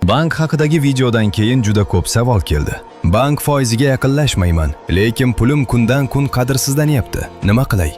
Bank haqidagi videodan keyin juda ko'p savol keldi. Bank foiziga yaqinlashmayman, lekin pulim kundan kun qadrsizlanyapti. Nima qilay?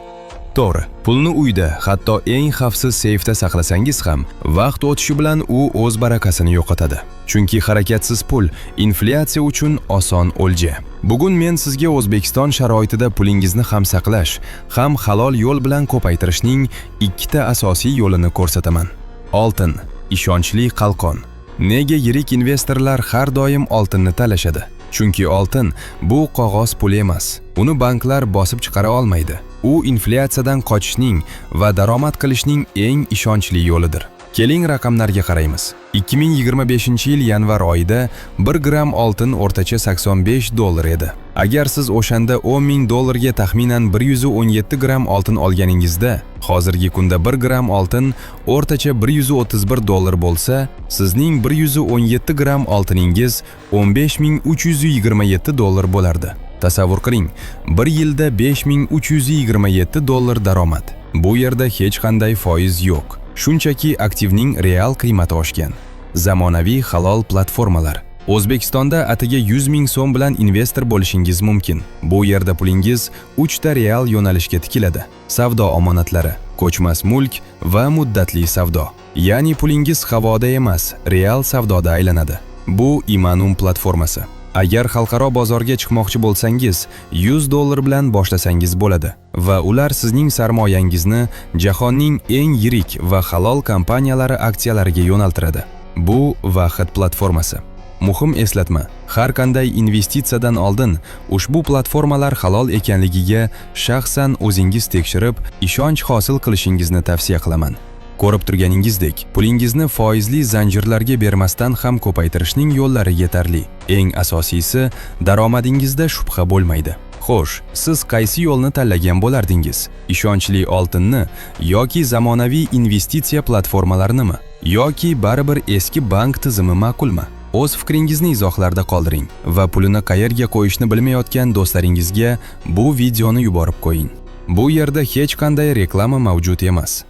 To'g'ri, pulni uyda, hatto eng xavfsiz seyfda saqlasangiz ham, vaqt o'tishi bilan u o'z barakasini yo'qotadi. Chunki harakatsiz pul inflyatsiya uchun oson o'lja. Bugun men sizga O'zbekiston sharoitida pulingizni ham saqlash, ham halol yo'l bilan ko'paytirishning ikkita asosiy yo'lini ko'rsataman. Oltin ishonchli qalqon. Nega yirik investorlar har doim oltinni tanlashadi? Chunki oltin bu qog'oz pul emas. Uni banklar bosib chiqara olmaydi. U inflyatsiyadan qochishning va daromad qilishning eng ishonchli yo'lidir. Keling, raqamlarga qaraymiz. 2025-yil yanvar oyida 1 gramm oltin o'rtacha 85 dollar edi. Agar siz o'shanda 10 ming dollarga taxminan 117 gramm oltin olganingizda, hozirgi kunda 1 gramm oltin o'rtacha 131 dollar bo'lsa, sizning 117 gramm oltiningiz 15 327 dollar bo'lardi. Tasavvur qiling, bir yilda 5327 dollar daromad. Bu yerda hech qanday foiz yo'q. Shunchaki aktivning real qiymati oshgan. Zamonaviy halol platformalar. O'zbekistonda atigi 100 ming so'm bilan investor bo'lishingiz mumkin. Bu yerda pulingiz 3 ta real yo'nalishga tikiladi: savdo omonatlari, ko'chmas mulk va muddatli savdo. Ya'ni pulingiz havoda emas, real savdoda aylanadi. Bu Imanum platformasi. Agar xalqaro bozorga chiqmoqchi bo'lsangiz, 100 dollar bilan boshlasangiz bo'ladi va ular sizning sarmoyangizni jahonning eng yirik va halol kompaniyalari aksiyalariga yo'naltiradi. Bu Vahid platformasi. Muhim eslatma: har qanday investitsiyadan oldin ushbu platformalar halol ekanligiga shaxsan o'zingiz tekshirib, ishonch hosil qilishingizni tavsiya qilaman. Ko'rib turganingizdek, pulingizni foizli zanjirlarga bermasdan ham ko'paytirishning yo'llari yetarli. Eng asosiysi, daromadingizda shubha bo'lmaydi. Xo'sh, siz qaysi yo'lni tanlagan bo'lardingiz? Ishonchli oltinni yoki zamonaviy investitsiya platformalarinimi? Yoki baribir eski bank tizimi ma'qulmi? O'z fikringizni izohlarda qoldiring va pulini qayerga qo'yishni bilmayotgan do'stlaringizga bu videoni yuborib qo'ying. Bu yerda hech qanday reklama mavjud emas.